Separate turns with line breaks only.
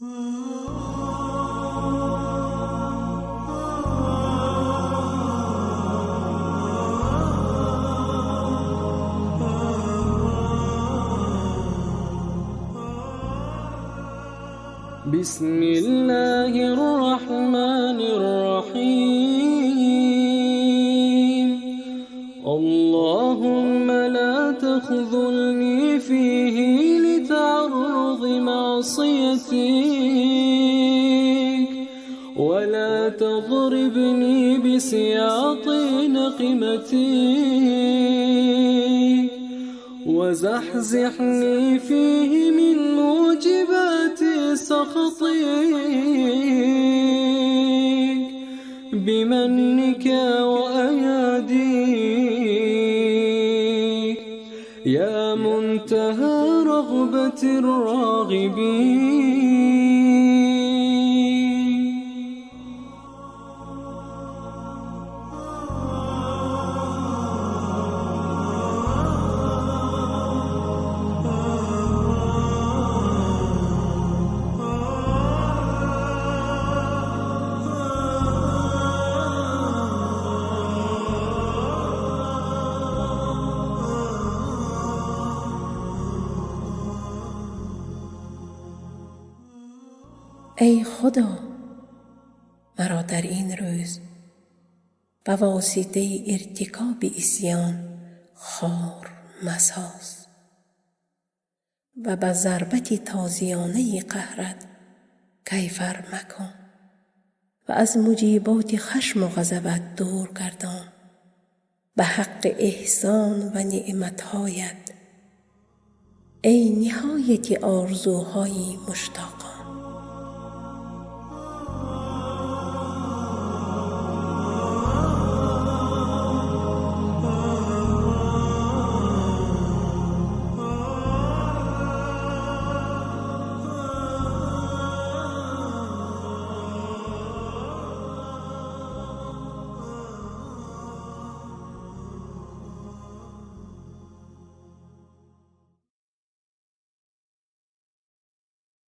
بسم الله الرحمن الرحيم. اللهم لا تخذلني فيه لتعرض معصيتك، ولا تضربني بسياط نقمتك، وزحزحني فيه من موجبات سخطك بمنك وأياديك يا منتهى رغبة الراغبين.
ای خدا، مرا در این روز به واسطه ارتکاب عصیان خوار مساز و به ضربت تازیانه قهرت کیفر مکن و از موجبات خشم و غضبت دور گردان. به حق احسان و نعمتهایت ای نهایت آرزوهای مشتاقان.